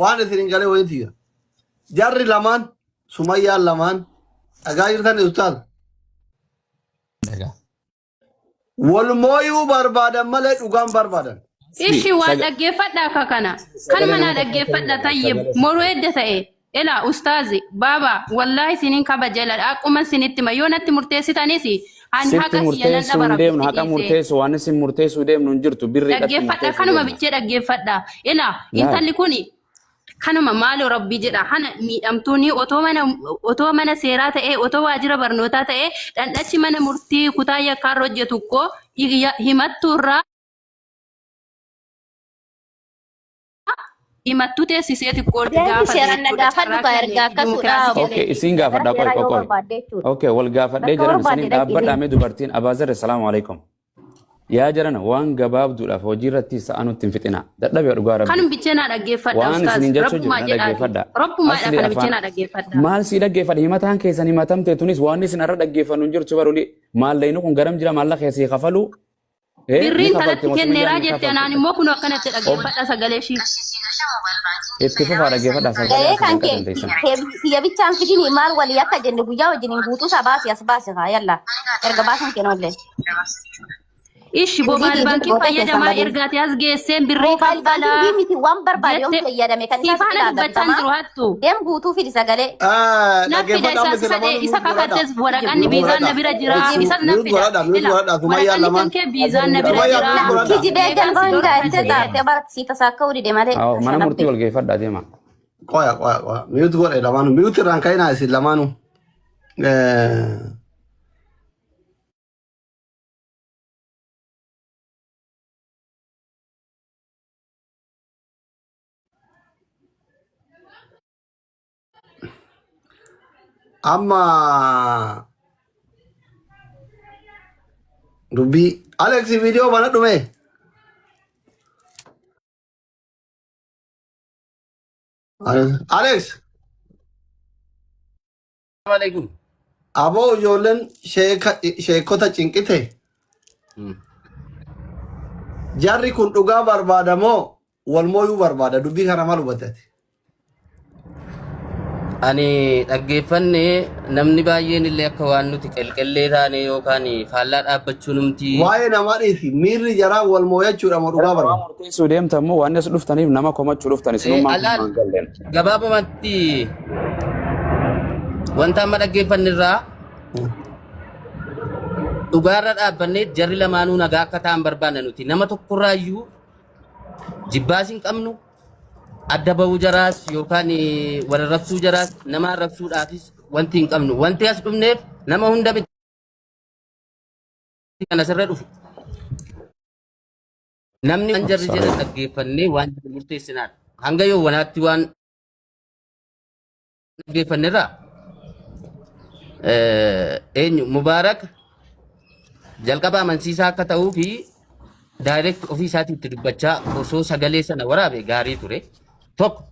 Waan isin hin galee wayiin tiyya. Jarri lamaan Sumayyaan lamaan dhagaa jirtan ustaaz. Dhagaa. Wal mooyuu barbaadan malee dhugaan barbaadan. Ishi waan Saga- dhaggeeffadha akka kana. Sagalee Kanuma naa nama takkaa dhaggeeffadha ta'uu tayyib. sagalee Moruu edda ta'e. Elaa ustaazi baaba wallaahi isiniin kabaja ela akkuma isinitti hima yoo natti murteessitanis ani Sitti haqa kiyya nan murteessuu dhaba hin deemnu rabbitti haqa dhiisee. murteessu waan isin murteessuu deemnu hin jirtu birriidhatti Dhaggeeffadha murteessuu kanuma deemna. bichee dhaggeeffadha. Elaa Laal. intalli kuni kanuma maaloo rabbii jedha hana miidhamtuuni otoo mana seeraa ta'ee otoo waajjira barnootaa ta'ee dhandhachi mana murtii kutaa yakkaarra hojjetu koo himattuurraa himattuu teessisee xiqqoo Deemi gaafate seeraan na jechuudha gaafadhu carraa kaa erga kenne akkasuudha dimokiraasii Okay, obboleettii. isin Gara gaafadha qoy seeraa qoy yoo qoy. barbaadde jechuudha. Okay, wal gaafadhee Bakka jiran barbaadde isiniin dhaqi dhaabbadhaa deemi. mee dubartiin Abaazar salaamu alaikum. Yaa jarana waan gabaabduudhaaf hojii irratti sa'a nutti hin fixina. Dadhabee dhugaa rabbi. Kanum bichee naa dhaggeeffadha Waan ustaaz isiniin jechuu jiru rabbumaa na jedhaati dhaggeeffadha. rabbumaadha Asli kana bichee afaan naa dhaggeeffadha. maal sii dhaggeeffadha himataan keessan himatamte tunis waan isin irra dhaggeeffannu hin jirtu baruli maallaqni kun garam jira maallaqa keessii kafaluu ni Birriin kafalti talatti moo sumayyaan kenneeraa ni jette kafalti. anaan immoo kun akkanatti dhaggeeffadha sagalee ishii. Itti fufaa dhaggeeffadha sagalee Ga'ee asii kan kan kee qacanteessan. kiyya bichaan fidini maal walii akka jenne guyyaa wajjiniin guutuu isaa baasi as baasi haa yalla erga baasan kenollee. Ishi Hojii moobaayil keetiin baankii gootee keessan fayyadamaa badin. ergaati as geesseen birrii Moobaayil kaffalaa baankingii miti waan barbaade yoom jette fayyadame kan si isaa sitti faana dubbachaan ilaalatama. jiru hattu. Deem guutuu fidi sagalee. Na fida Dhaggeeffadhaa isa miti isa lamaanuu isa mute godhadha. kakattes waraqanni Mute biizaan na godhadha. bira jira isas na Mute fida godhadha. Mute ila godhadha. Sumayyaan waraqanni kan lamaan. kee biizaan na bira Sumayyaa jira mute godhadha. Kijibee meeqaan jalboo si hin dorgoman gaa'ettee jedhe. xaartee bara sii tasaakka dide malee Mana murtii kashalabbe. wal geeffadhaa deema. Qoya qoya qoya. Mute godhe lamaanuu. Mute irraan ka'inaa isin lamaanuu. Amma dubbii Alex viidiyoo bana dhume. Alex Alaikum. aboo ijoolleen sheekota cinqite jarri kun dhugaa barbaada moo wal mooyuu barbaada dubbii kana maal hubatte ati? Ani dhaggeeffanne namni baay'een illee akka waan nuti qelqellee taane yookaan faallaa dhaabbachuu numti Waa'ee namaa dhiisi miirri jaraa wal mooyachuudha moo dhugaa Waan barbaada? murteessuu deemtan moo waan as dhuftaniif nama komachuu dhuftan isinummaan kun Alaal maan galleen. gabaabumatti wanta amma dhaggeeffanne irraa dhugaarra dhaabbannee jarri lamaanuu nagaa akka ta'an barbaanna nuti nama tokkorraayyuu jibbaas hin qabnu adda ba'uu jaraas yookaan wal arrabsuu jaraas nama arrabsuudhaafis wanti hin qabnu wanti as dhufneef nama hunda miti kan asirra dhufu namni waan jarri jedhan dhaggeeffannee waan jedhu murteessinaadha hanga yoowwanaatti waan dhaggeeffannerraa eenyu Mubaarak jalqaba amansiisaa akka ta'uu fi direct ofii isaatii itti dubbachaa osoo sagalee sana waraabe gaarii ture. Tokko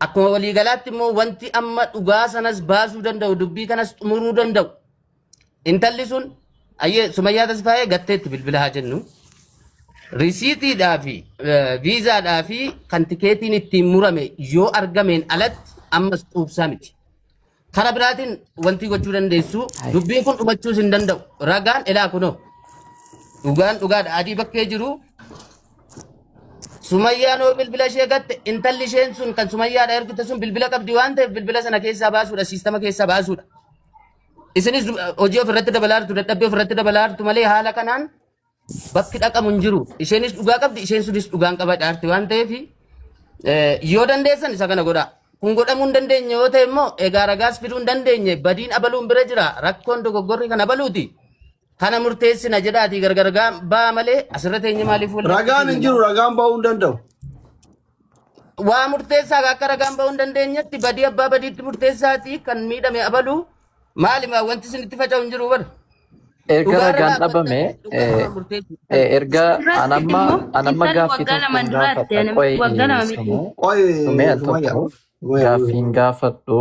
akkuma waliigalaatti immoo wanti amma dhugaa sanas baasuu danda'u dubbii kanas xumuruu danda'u intalli sun ayyee Sumayyaa Tasfaayee gatteetti bilbila haa jennu. Risiitiidhaa fi viizaadhaa fi kan tikeetiin ittiin murame yoo argameen alatti ammas quubsaa miti. Kara biraatiin wanti gochuu dandeessu dubbiin kun dhumachuus hin danda'u. Ragaan elaa kunoo dhugaan dhugaadha adii bakkee jiru Sumayyaan hoo bilbila ishee gatte intalli isheen sun kan Sumayyaadha ergite sun bilbila qabdi waan ta'eef bilbila sana keessaa baasuudha siistama keessaa baasuudha. Isinis hojii ofirratti dabalaa jirtu dadhabbii ofirratti dabalaa jirtu malee haala kanaan bakki dhaqamu hin jiru. Isheenis dhugaa qabdi isheen sunis dhugaan qaba dhaarti waan ta'eef yoo dandeessan isa kana godhaa. Kun godhamuu hin dandeenye yoo ta'e immoo egaa ragaas fiduu hin dandeenye badiin abaluun bira jira rakkoon dogoggorri kan abaluuti. Kana murteessina jedhaatii gargar ba'aa malee asirra teenye maaliif wal Ragaan hin jiru ragaan ba'uu hin danda'u. Waa murteessaa akka ragaan ba'uu hin dandeenyetti badii abbaa badiitti murteessaatii kan miidhame abaluu maali wanti isinitti faca'u hin jiru bara. Erga Dhugaarra ragaan dhaabbattanii dhabame dhugaa murteessu. erga Irratti anamma immoo anamma intalli gaaffii waggaa tokkoon lamaan duraatti gaafadha. Qoy waggaa lama miti. sumee Qoy sumee al Sumayyaa. tokko Sumayyaa. gaaffiin gaafadhu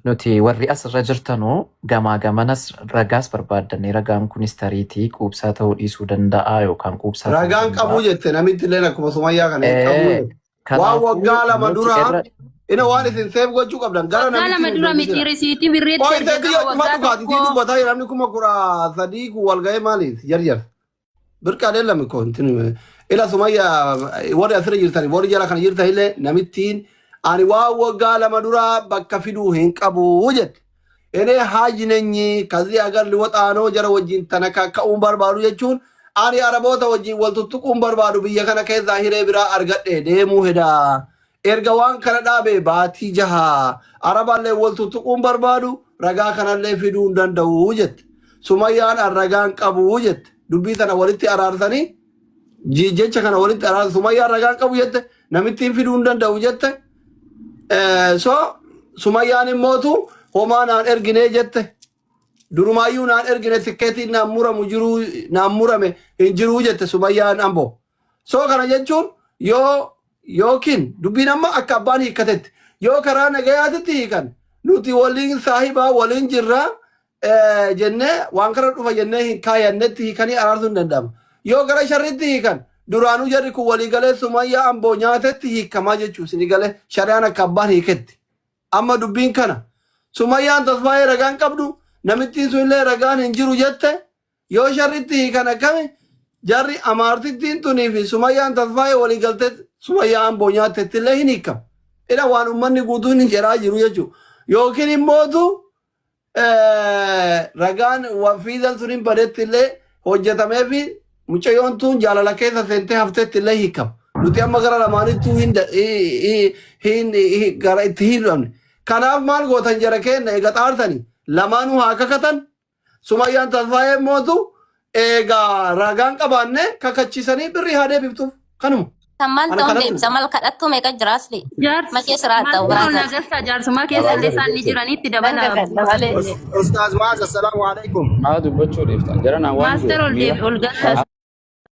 nuti warri asirra jirtanu gamaa gamanas ragaas barbaaddannee ragaan kunis tariitii quubsaa ta'uu dhiisuu danda'a yookaan quubsaa ta'uu Ragaan danda'a. qabuu jette namitti illee akkuma Sumayyaa kana hin qabuu Eh, jette. Waan Kanaafuu waggaa lama nuti dura irra ina waan isin seef gochuu qabdan gara Waggaa namitti lama nu dura miti deebisina. risiitii birriitti Qoy erga seetii qaba yoo waggaa cimatu kaati sii tokko. dubbataa jira namni 13,000 kun wal ga'ee maaliif jarjar. Birqaalee lami kontinu. Ila Sumayya warri asirra jirtani warri jala kana jirtan illee namittiin ani waan waggaa lama dura bakka fiduu hin qabu jette. Enee haaji nenyi kazii agar liwoxaanoo jara wajjin tana kakka'uun barbaadu jechuun ani araboota wajjin wal tuttuquun barbaadu biyya kana keessaa hiree biraa argadhe deemuu hedaa. Erga waan kana dhaabe baatii jaha araballee wal tuttuquun barbaadu ragaa kanallee fiduu hin danda'u jette. Sumayyaan an ragaan qabu jette. Dubbii tana walitti araarsanii jecha kana walitti araarsan Sumayyaan ragaan qabu jette namittiin fiduu hin danda'u jette. So Sumayyaan immootu homaa naan erginee jette. Durumaayyuu naan ergine tikkeetiin naan muramu jiruu naan murame hin jiruu jette Sumayyaan Amboo. So kana jechuun yoo yookiin dubbiin amma akka abbaan hiikkatetti yoo karaa nagayaatitti hiikan nuti waliin saahibaa waliin jirraa jennee waan kana dhufa jennee hin kaayannetti hiikanii araarsuun hin danda'ama. Yoo gara sharritti hiikan duraanuu jarri kun walii galee Sumayyaa Amboo nyaatetti hiikamaa jechuu isinii galee shari'aan akka abbaan hiiketti. Amma dubbiin kana Sumayyaan Tasfaayee ragaan qabdu namittiin sun illee ragaan hin jiru jette yoo sharritti hiikan akkami jarri amaartittiin tunii fi Sumayyaan Tasfaayee walii galtee Sumayyaa Amboo nyaattetti illee hin hiikamu. Ila waan uummanni guutuun hin jedhaa jiru jechuudha. Yookiin immootu ragaan fiizan sun hin badetti illee hojjetamee fi mucayyoon tun jaalala keessa seentee haftetti illee hiikama. Nuti amma gara lamaanittuu hin hin hin gara itti hin dhabne. Kanaaf maal gootan jara keenya eega xaartani lamaanuu haa kakatan. Sumayyaan Tasfaayee mootu eegaa ragaan qabaanne kakachiisanii birrii haa deebiftuuf kanuma. Kan maal Ana ta'uun kanatti deebisa mal kadhattuu meeqa jira asli. Jaarsi Makee siraa ta'u maal ol biraa nagarsaa jaarsummaa keessa illee isaan ni jiranitti dabala. malee. Ustaaz Maaz, assalaamu alaikum. Maa dubbachuu dhiiftan. Jara naan waan Maaster jiru ol miira deebi ol galtaa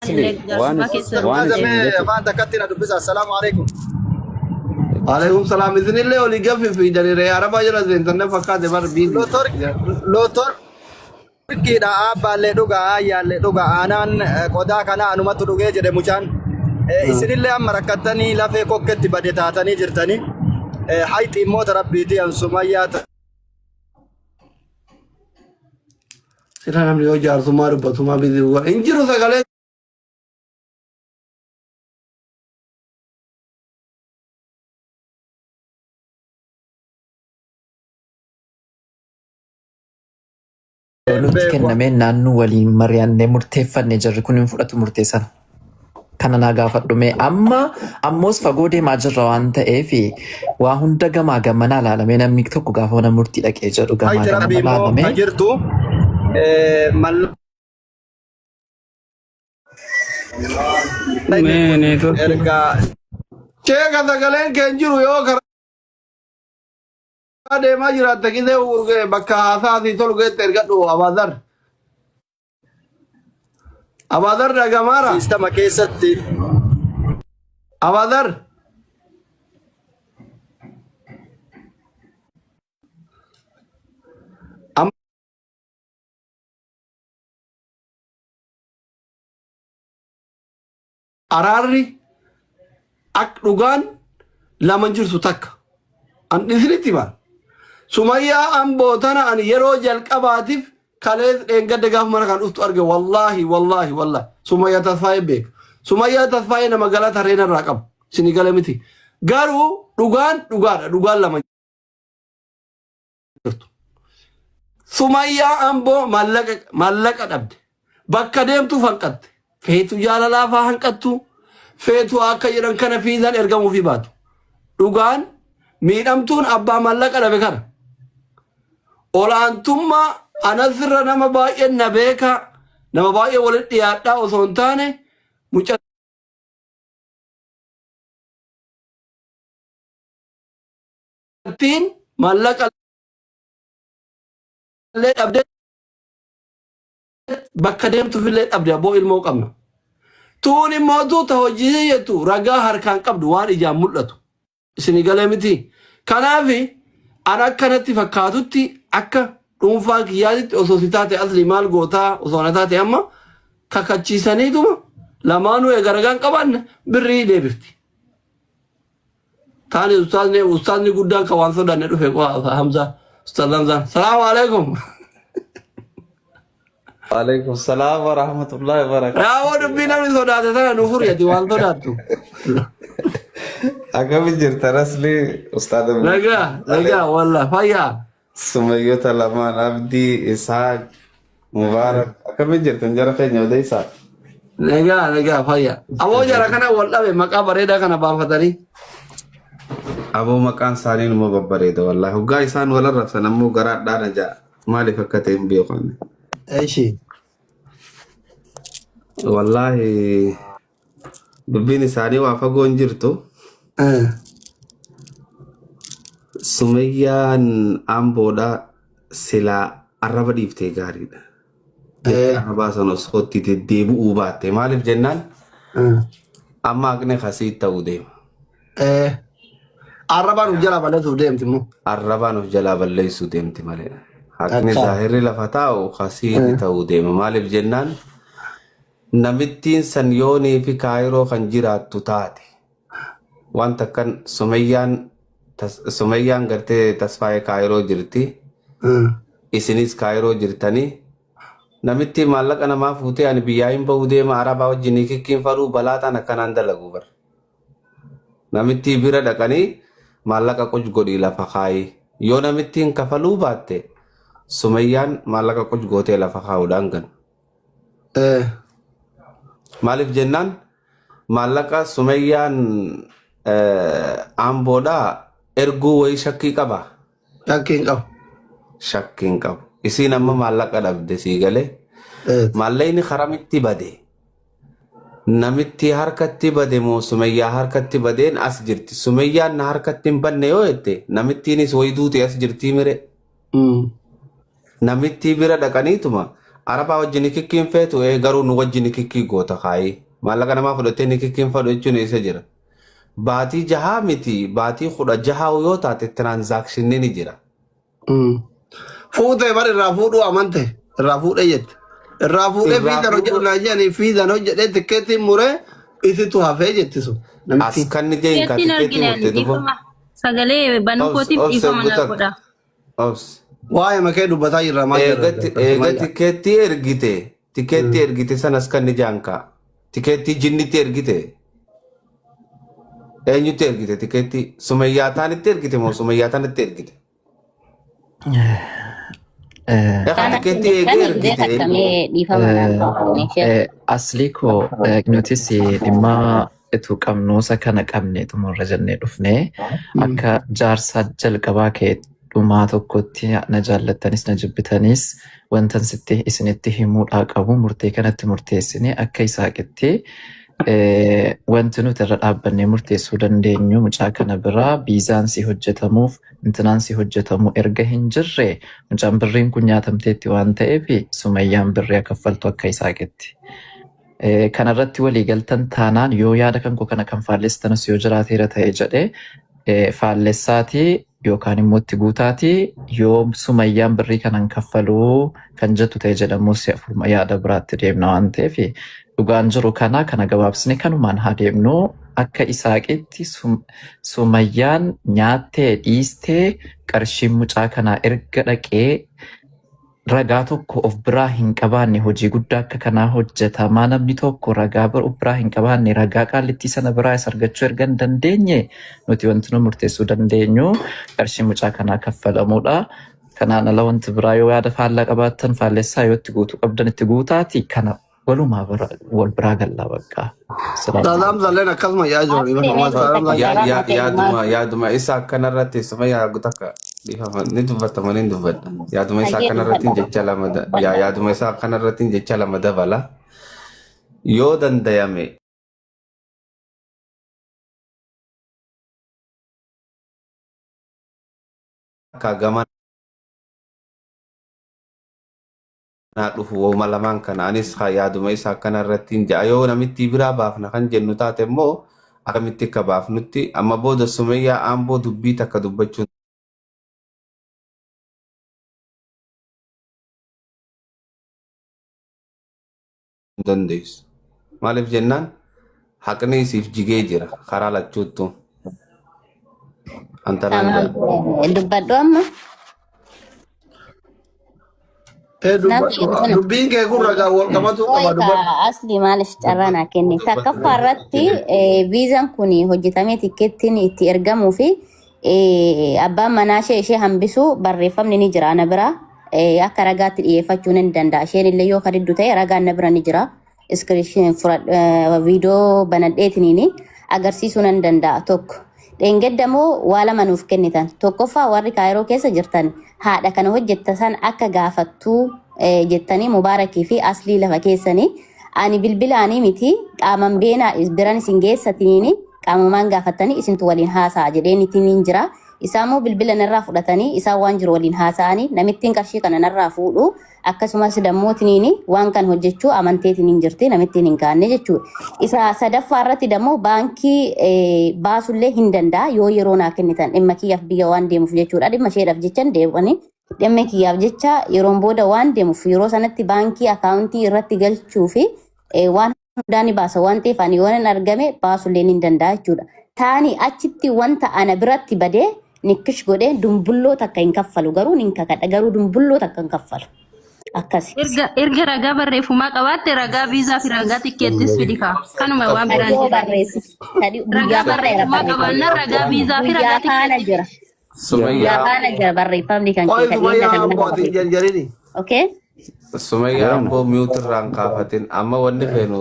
asli waan jaarsummaa keessa Ustaaz waan Maaz, isin mee jechu afaan takkatti na dubbisa. Assalaamu alaikum. Alaikum salaam isinillee olii gaffi fi dariiree arabaa jala seentanne fakkaate bar biizi. Lotorkiidha abbaallee dhugaa aayyaallee dhugaa aanaan qodaa kana anumatu dhugee jedhe mucaan. Isinillee amma rakkattanii lafee kokketti bade taatanii jirtanii. Hayxi immoota rabbiitii an Sumayyaa Sila namni yoo jaarsummaa dubbatumaa biizi hin jiru sagalee. Nutti beeku. kennamee naannoo waliin mari'annee murteeffanne jarri kun hin fudhatu murtee sana. Kana naa gaafadhu mee amma ammoos fagoo deemaa jirra waan ta'eef waa hunda gamaa gamanaa ilaalamee namni tokko gaafa mana murtii dhaqee jedhu gamaa Hayxi gamana rabbii immoo ka ilaalamee jirtu mallaqni Mee kun neetworkii erga Sheeka sagaleen kee hin jiru yoo karaa deemaa jiraatte gisee urgee bakka haasaa asii tolu geette ergadhu Abaazar. Abaazar dhagamaara. siistama keessatti Abaazar. Araarri ak dhugaan lama hin jirtu takka. An isinitti hima. Sumayyaa Amboo tana ani yeroo jalqabaatiif kalees dheengadda gaafa mana kan dhuftu arge wallaahi wallaahi wallaahi Sumayyaa Tasfaayee beeka. Sumayyaa Tasfaayee nama galata reena irraa qabu. Isinii gala miti. Garuu dhugaan dhugaadha dhugaan lama jirtu. Sumayyaa Amboo maallaqa maallaqa dhabde. Bakka deemtuuf hanqatte. Feetu jaalalaa faa hanqattu. Feetu akka jedhan kana fiizaan ergamuufii baatu. Dhugaan miidhamtuun abbaa maallaqa dhabe kana. Olaantummaa anasirra nama baay'ee na beeka nama baay'ee walitti dhiyaadhaa osoo hin taane mucattiin maallaqa illee dhabde bakka deemtuuf illee dhabde abboo ilmoo qabna. Tuun immoo tuuta hojii jettu ragaa harkaan qabdu waan ijaan mul'atu. Isinii galee miti. Kanaaf an akkanatti fakkaatutti akka dhuunfaa kiyyaatitti osoo si taate asli maal gootaa osoo na taate amma kakachiisaniituma lamaanuu eega ragaan qabaanne birrii deebifti. Taani ustaazni ustaazni guddaan kan waan sodaanne dhufe qofa Hamza. Ustaaz Hamzaan. Salaamu alaikum. Waalaikum salam warahmatullahi wabarakatuh. Raawoo dubbii namni sodaate tana nu furi ati waan sodaattu. Akkami jirta Rasli Ustaad Nagaa nagaa wallah fayyaa. Sumayyoota lamaan Abdii Ishaaq Mubaarak akkami jirtan jara keenya odeessaa. Nagaa nagaa fayyaa. Aboo jara kana wal dhabe maqaa bareedaa kana baafatanii. Aboo maqaan isaanii numa babbareeda wallahi. Hoggaa isaan wal arrabsan ammoo garaa dhaana ja'a. Maaliif akka ta'e hin beeku ani. Eshi. Wallahi dubbiin isaanii waa fagoo hin jirtu. Sumayyaan Amboodha silaa arraba dhiiftee gaariidha. Jecha arrabaa sana osoo itti deddeebi'uu baatte maaliif jennaan amma haqni kasii ta'uu deema. Arrabaan of jalaa balleessuuf deemti immoo. Arrabaan of jalaa balleessuu deemti malee. Haqni Akka. zaahirri lafa taa'u kasii ta'uu deema. Maaliif jennaan namittiin san yoonii fi kaayiroo kan jiraattu taate wanta akkan Sumayyaan Sumayyaan gartee Tasfaayee kaayiroo jirti. Isinis kaayiroo jirtanii. Namitti maallaqa namaa fuutee ani biyyaa hin bahu deema arabaa wajjin kikkiin fadhuu balaa ta'an akkanaan dalagu bara. Namitti bira dhaqanii maallaqa quj godhii lafa kaayi. Yoo namittiin kafaluu baatte Sumayyaan maallaqa quj gootee lafa kaa'uudhaan ganu. Maaliif jennaan maallaqa Sumayyaan Amboodhaa erguu wayii shakkii qaba. Shakkii hin qabu. Shakkii hin qabu. Isiin amma maallaqa dhabde sii galee. Maallaqni karamitti bade. Namitti harkatti bade moo Sumayyaa harkatti badeen as jirti. Sumayyaan na harkatti hin banne yoo jette namittiinis wayii duute as jirtii mire. Namittii bira dhaqaniituma arabaa wajjin nikikkiin feetu ee garuu nu wajjin nikikkii goota kaayii. Maallaqa namaa fudhattee nikikkiin fadhu jechuun eessa jira. Baatii jahaa miti baatii 16 yoo taate tiraansaakshinni ni jira. Fuutee bar irraa fuudhuu amante irraa fuudhee jette. Irraa fuudhee Irraa fiizan hojjedhu fuudhuu naa jedhanii fiizan hojjedhee tikkeettiin muree isitu hafee jetti sun as namittiin. kan ni jeen ka Tikkeettiin tikeetii argine murte duba. dhiifama. Sagalee banuu Obs kootiif obs dhiifama naa gutak godha. obs. Waa'ee makee dubbataa jirra maal Eega jirra eega Sumayyaa. tikeettii ergite tikeettii ergite sanas kan ni jaan kaa tikeettii jinnitti ergite eenyutti ergite tikeettii Sumayyaa taanitti ergite moo Sumayyaa taanitti ergite? Egaa Kana tikeettii eegee kan ergite beekamee dhiifama naan godhanii sheekh. Aslii koo nutis dhimma utuu qabnu isa kana qabne xumurra jennee dhufne akka jaarsaa jalqabaa kee dhumaa tokkotti na jaallattanis na jibbitanis wantan sitti isinitti himuudhaa qabu murtee kanatti murteessine akka Isaaqitti wanti nuti irra dhaabbannee murteessuu dandeenyu mucaa kana biraa biizaan si hojjetamuuf intinaan si hojjetamu erga hin jirre mucaan birriin kun nyaatamteetti waan ta'eef Sumayyaan birrii kaffaltu akka Isaaqitti. Kanarratti walii galtan taanaan yoo yaada kan koo kana kan faallestanis yoo jiraateera ta'e jedhee faallessaatii yookaan immoo itti guutaatii yoo Sumayyaan birrii kanan kaffaluu kan jettu ta'e jedhamus yaada biraatti deemna waan ta'eef dhugaan jiru kana kana gabaabsine kanumaan haa deemnu akka Isaaqitti Sumayyaan nyaattee dhiistee qarshiin mucaa kanaa erga dhaqee ragaa tokko of biraa hin qabaanne hojii guddaa akka kanaa hojjetamaa namni tokko ragaa of biraa hin qabaanne ragaa qaallittii sana biraa isa argachuu erga hin dandeenye nuti wanti nu murteessuu dandeenyu qarshii mucaa kanaa kaffalamuudha. Kanaan ala wanti biraa yoo yaada faallaa qabaattan faallessaa yoo itti guutuu qabdan itti guutaati kana walumaa bira wal biraa gallaa bakka. Salaamu Ustaaz alaikum. Hamzaalleen akkasuma yaa jiru. Asli mee Ustaaz takka Hamzaan Ya, salaam ya, ta'e yaaduma maal yaaduma isa akkanarratti Sumayyaa takka dhiifama ni dubbatama ni dubbadha. Yaaduma isa hayyee akkanarratti dubbadha jecha lama dubbadha. yaaduma isa akkanarratti jecha lama dabala. Yoo dandayame akka gama naa dhufu wooma lamaan kana anis yaaduma isa akkanarratti hin ja'a yoo namitti biraa baafna kan jennu taate immoo akkamitti akka baafnutti amma booda Sumayyaa Amboo dubbii takka dubbachuu hin dandeessu. Maaliif jennaan haqni isiif jigee jira karaa lachuuttu. Antanaan Tamam. jaa. Dubbadhu amma. Eh, Naaf jedhu. Dubbiin kee kun ragaa wal qabatuu qaba Wayita dubbadhu. asli maaliif carraa naa kenne? Takkaffaa irratti viizaan kun hojjetamee tikkeettiin itti ergamuu fi abbaan manaa ishee ishee hambisuu barreeffamni ni jira ana bira. Akka ragaatti dhiyeeffachuu ni danda'a. Isheen illee yoo kadiddu ta'e ragaan na bira ni jira. Iskiriishin viidiyoo banadheetiniin agarsiisuu nan danda'a tokko. Dheengadda moo waa lama nuuf kennitan. Tokkoffaa warri Kaayiroo keessa jirtan haadha kana hojjetta san akka gaafattuu jettanii Mubaarakii fi Aslii lafa keessanii ani bilbilaanii miti qaaman beenaa biran isin geessatiniin qaamumaan gaafattanii isintu waliin haasa'a jedheen ittiin jira. Isaan immoo bilbila narraa fudhatanii isaan waan jiru waliin haasa'anii namittiin qarshii kana narraa fuudhu akkasumas dammootiniin waan kan hojjechuu amanteetiin jirti namittiin hin kaanne jechuudha. Isa sadaffaa irratti dammoo baankii baasullee hin danda'a yoo yeroo naa kennitan dhimma kiyyaaf biyya waan deemuuf jechuudha. Dhimma isheedhaaf jechan deemanii dhimma kiyyaaf jecha yeroon booda waan deemuuf yeroo sanatti baankii akaawuntii irratti galchuu fi waan hundaa ni baasa waan ta'eef ani yoo nan argame baasullee ni danda'a jechuudha. Taani achitti wanta ana biratti badee nikkish godhee dumbulloo takka hin kaffalu garuu nin kakadha garuu dumbulloo takka hin kaffalu. Akkasi. Erga ragaa barreeffamaa qabaatte ragaa viizaa fi ragaa tikkeettis fidi kaa. Kanuma waan biraan Yoo jedhan. barreessi. Tadi Ragaa guyyaa faana jira barreeffamaa barreeffamni. qabaannaan ragaa viizaa fi Guyyaa ragaa faana tikkeettis. jira. Guyyaa Sumayyaa faana jira barreeffamni kan Qoy kee kan dhiyeenya Sumayyaa kan nama ammoo ati hin barreeffame. jarjarini. Okay? Sumayyaa Jarana. amboo mute irraan kaafatin amma wanni feenu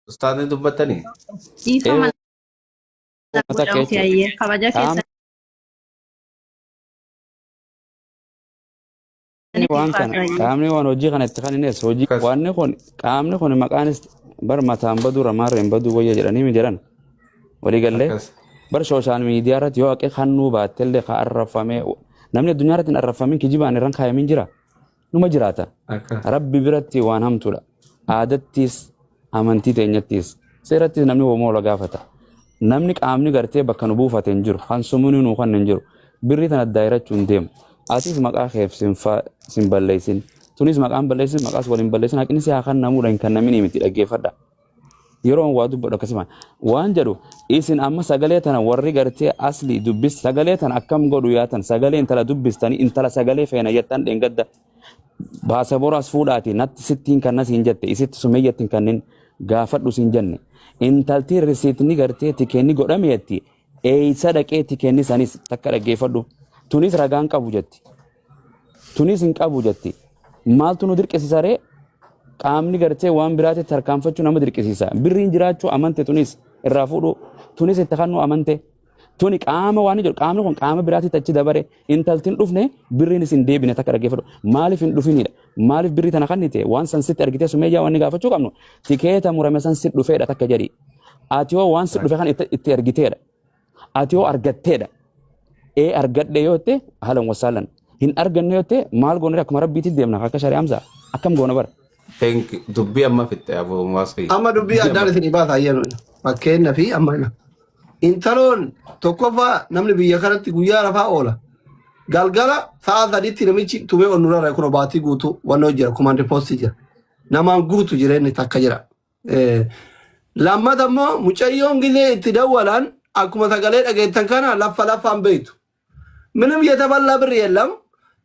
ustaazni dubbatanii. Dhiifama Ee takka godhamu jechuudha. ayyee kabaja Qaamni waan kana keessaniif qaamni waan hojii kana itti kannines hojii Akkas. wanni kun qaamni kun maqaanis bar mataan baduu ramaarra hin baduu wayya jedhanii mi jedhan walii gallee Akkas. bar sooshaal miidiyaa irratti yoo haqee kannuu baattellee ka arrafamee namni addunyaa irratti hin arrafamin kijibaan irran kaayamin jira numa jiraata. Akkas. Rabbi biratti waan hamtuudha. Aadattiis amantii teenyattiis seerattiis namni homaa ola gaafata. Namni qaamni gartee bakka nu buufate hin jiru. Kan sumuni nuu kan hin jiru. Birrii tana daayirachuu hin deemu. Atis maqaa keef sin balleessin. Tunis maqaan balleessin maqaas waliin balleessin haqni si haa kennamuudha hin kennaminii miti dhaggeeffadha. Yeroo waa dubbadhu akkasuma waan jedhu isin amma sagalee tana warri gartee asli dubbis sagalee tana akkam godhu yaatan sagalee intala dubbistanii intala sagalee feena jettan dheengadda baasaboraas fuudhaati natti sittiin kanna siin jette isitti sumeyyatti hin kannin gaafadhu siin jenne intaltii risiitni gartee tikeenni godhame jetti eeysa dhaqee tikeenni sanis takka dhaggeeffadhu tunis ragaan qabu jetti tunis hin qabu jetti maaltu nu dirqisiisa ree qaamni gartee waan biraatti tarkaanfachuu nama dirqisiisa birriin jiraachuu amante tunis irraa fuudhu tunis itti kannuu amante tuni qaama waan jedhu qaamni kun qaama biraatti achi dabare intalti hin dhufne birriinis hin deebine takka dhaggeeffadhu maaliif hin dhufinidha maaliif birrii tana kannite waan san sitti argite sumeeyyaa waan ni gaafachuu qabnu tikeeta murame san si dhufeedha takka jedhi ati hoo waan si dhufe kan itti argiteedha ati hoo argatteedha ee argadhe yoo jette halan wasaalan hin arganne yoo jette maal goone akkuma rabbiitti deemna akka shari'aamsa akkam goona bara. Thank you. Dubbii amma fixxe aboo Muwaasii. Amma dubbii Dubbii addaan amma isinii baasa ayyaanu. Fakkeenya fi amma intaloon tokkoffaa namni biyya kanatti guyyaa rafaa oola. Galgala sa'a 3tti namichi tumee ol nurra kun baatii guutuu wannoo jira kumaandi poostii jira. Namaan guutu jireenyi takka jira. Lammata immoo mucayyoon gizee itti dawwalan akkuma sagalee dhageettan kana laffa laffaan beektu. ምንም የተበላ ብር የለም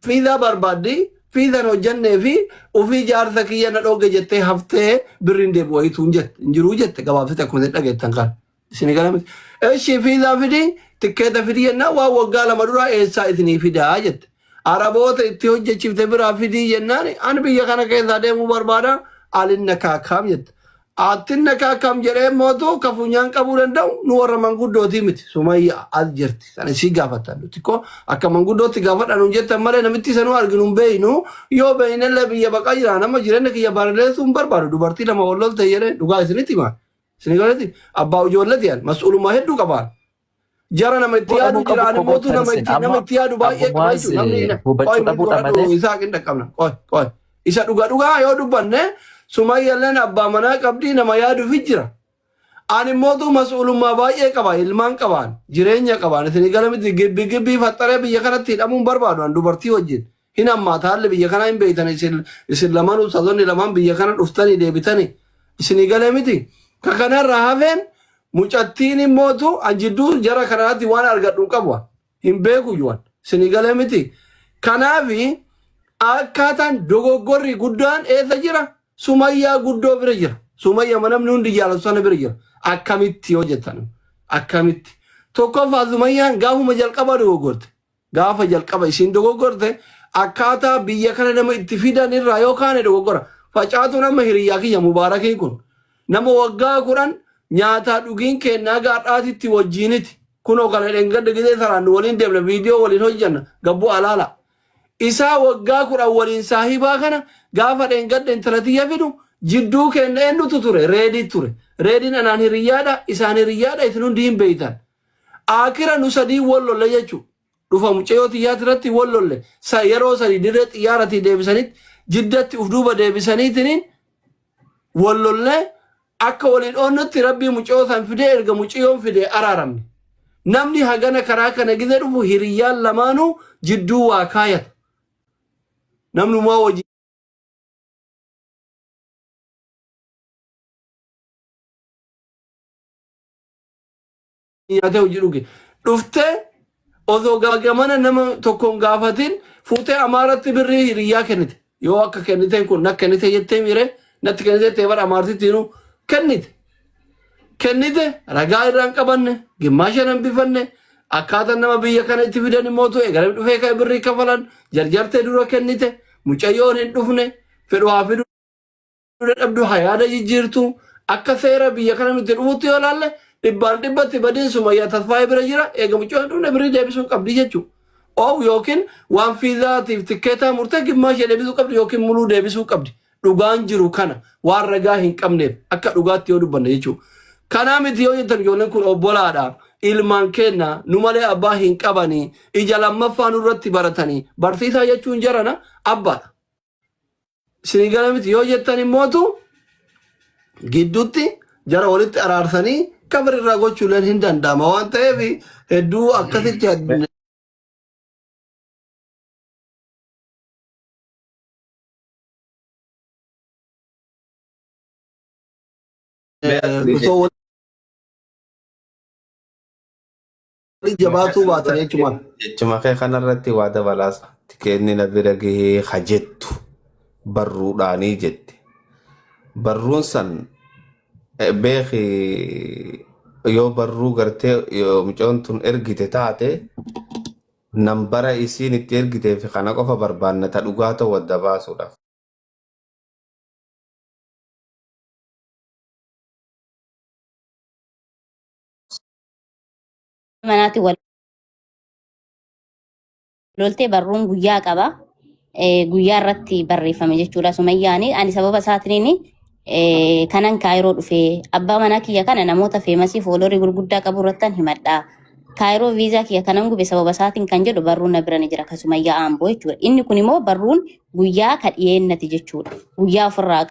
ፊዛ barbaaddi fiizan hojjannee fi ofii jaarsa kiyya na dhoogge jettee haftee birriin deebi'u wayituu hin jette hin jiruu jette gabaabsite akkuma isin dhageettan kana. Isin gara miti. Eshi fiizaa fidi tikkeeta fidi jennaan waan waggaa 2 duraa eessaa isinii fidaa jette. Araboota itti hojjechiifte biraa fidii jennaan ani biyya kana keessaa deemuu barbaada alinna kaakaam jette. Attinna kaakaam jedhee mootu ka funyaan qabuu danda'u nu warra manguddootii miti. Sumayya as jirti. Sana isii gaafatan nuti ko akka manguddootti gaafadha nuun jettan malee namitti sanuu arginu hin beeynu yoo beeynellee biyya baqaa jira nama jireenya kiyya barreessuu hin barbaadu dubartii lama wal lolte jedhee dhugaa isinitti hima. Isin galatti abbaa ijoolleeti yan mas'uulummaa hedduu qabaan. Jara nama itti yaadu Godhamuu qabu jira ani koo mootu gooftaan isin nama amma itti yaadu baay'ee qaba abbumaas jechuudha. Namni qoy hubachuu miti dhabuudha godhadhu malee isaa hin dhaqqabna. Qoy qoy isa dhugaa dhugaa yoo dubbanne Sumayyalleen abbaa manaa qabdii nama yaaduufi jira. Ani mootu mas'uulummaa baay'ee qaba ilmaan qabaan jireenya qabaan isin gala miti gibbi gibbii faxaree biyya kanatti hidhamuun barbaadu an dubartii wajjin hin hammaata haalli biyya kanaa hin beektan isin lamanuu sadoonni lamaan biyya kana dhuftanii deebitanii isin galee miti ka kanarraa hafeen Mucattiin immootu an jidduu jara kanaatti waan argadhu hin qabu. Hin beeku iyyuu an. Isinii galee miti. Kanaafi akkaataan dogoggorri guddaan eessa jira? Sumayyaa guddoo bira jira. Sumayya namni hundi jaalatu sana bira jira. Akkamitti yoo jettan akkamitti? Tokkoffaa Sumayyaan gaafuma jalqabaa dogoggorte. Gaafa jalqaba isiin dogoggorte akkaataa biyya kana nama itti fidan irraa yoo kaane dogoggora. Facaatuun amma hiriyyaa kiyya Mubaarakiin kun nama waggaa 10 nyaataa dhugiin kennaa gaadhaatitti wajjiiniti. Kunoo kana dheengadda gizee saraan nu waliin deemna viidiyoo waliin hojjanna gabbuu alaala. Isaa waggaa 10 waliin saahibaa kana gaafa dheengadda intala tiyya fidu jidduu kenna eenyutu ture? Reedii ture. Reediin anaan hiriyyaadha isaan hiriyyaadha isin hundi hin beeytan. Aakira nu sadii wal lolle jechuudha. Dhufa mucayyoo tiyyaati irratti wal lolle. Sa yeroo sadii dirree xiyyaaratii deebisanitti jiddatti uf duuba deebisaniitiniin wal lollee akka waliin oonnutti rabbii mucayyoo san fidee erga mucayyoon fidee araaramne. Namni hagana karaa kana gizee dhufu hiriyyaan lamaanuu jidduu waa kaayata. Namnumaa wajjin nyaatee hojii dhuge. Dhuftee osoo gamana nama tokkoon gaafatin fuutee Amaaratti birrii hiriyyaa kennite. Yoo akka kenniteen kun na kennite jettee miire natti kennite jettee bara Amaartittiinuu kennite. Kennite ragaa irraa hin qabanne gimmaasha hin bifanne akkaataa nama biyya kana itti fidan immoo tu'e gara dhufee ka'e birrii kafalan jarjartee dura kennite mucayyoon hin dhufne fedhu haa fidu dadhabdu haa yaada jijjiirtu akka seera biyya kana nuti dhufutti yoo laalle dhibbaan dhibbatti badiin Sumayyaa Tasfaayee bira jira eega mucayyoon dhufne birrii deebisuu qabdi jechuudha. Oow yookiin waan fiizaatiif tikkeetaa murtee gimmaashee deebisuu qabdi yookiin muluu deebisuu qabdi. Dhugaan jiru kana waan ragaa hin qabneef akka dhugaatti yoo dubbanne jechuudha. Kanaa miti yoo jettan ijoolleen kun obbolaadha. Ilmaan kenna nu malee abbaa hin qabanii ija lammaffaa nurratti baratanii barsiisaa jechuun jarana abbaadha. Isinii gala miti yoo jettan immootu gidduutti jara walitti araarsanii kabar irraa gochuuleen hin danda'ama waan ta'eef hedduu akkasitti osoo walitti jabaatuu baatan jechuudha. Jechuma kee kanarratti waa dabalaas tikeenni na bira gahee ha jettu barruudhaanii jette. Barruun san beeki yoo barruu gartee yoo mucoon tun ergite taate nambara isiin itti ergitee fi kana qofa barbaanna ta dhugaa ta'u adda baasuudhaaf. Manaatti wal loltee barruun guyyaa qaba. Guyyaa irratti barreeffame jechuudha Sumayyaani. Ani sababa isaatiin kanan Kaayiroo dhufe abbaa manaa kiyya kana namoota feemasii foolorii gurguddaa qabu irrattan himadha. Kaayiroo viizaa kiyya kanan gube sababa isaatiin kan jedhu barruun na bira ni jira kan Sumayyaa Aamboo jechuudha. Inni kun immoo barruun guyyaa ka dhiyeennati jechuudha. Guyyaa ofirraa